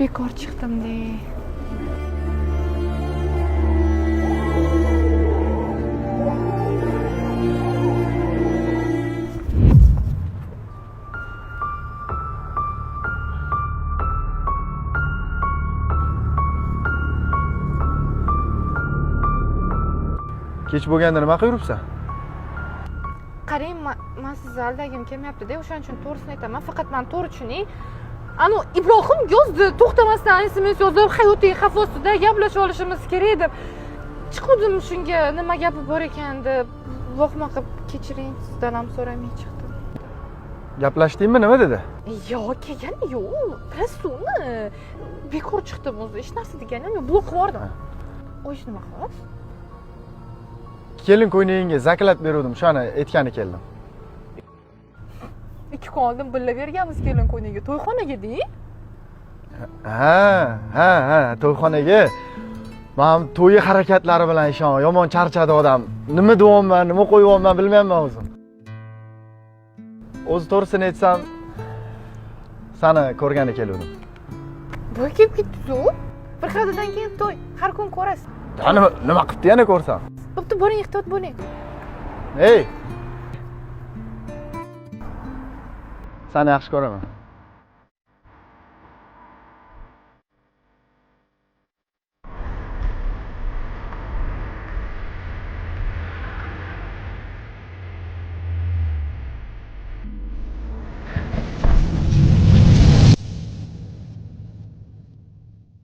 Bekor chiqdim-de. Kech bo'lganda nima qilib yuribsan? Qarang, man sizni aldagim kelmayapti-da, o'shaning uchun to'g'risini aytaman. Faqat mani to'g'ri tushuning. Anu Ibrohim yozdi, to'xtamasdan SMS yozib, hayotiy xavf ostida gaplashib olishimiz kerak deb. Chiquvdim shunga, nima gapi bor ekan deb. Vohma qilib kechiring, sizdan ham so'ramay chiqdim. Gaplashdingmi, nima dedi? Yo'q, kelgani yo'q. Bilasizmi? Bekor chiqdim o'zi, hech narsa deganim yo'q, blok qilib yubordim. O'zi nima qilyapsiz? Kelin ko'ynagingga zaklab beruvdim, o'shani aytgani keldim. 2 kun oldin birga berganmiz kelin ko'ynagiga, to'yxonaga deng. Ha, ha, ha, to'yxonaga. Men to'yi harakatlari bilan ishon, yomon charchadi odam. Nima deyapman, nima qo'yyapman bilmayman o'zim. O'zi to'g'risini aytsam, seni ko'rgani keluvdim. Voy, kelib ketdingiz-u. Bir haftadan keyin to'y, har kun ko'rasiz. Ya nima qilibdi yana ko'rsam? Bo'pti, boring, ehtiyot bo'ling. Ey! Seni yaxshi ko'raman.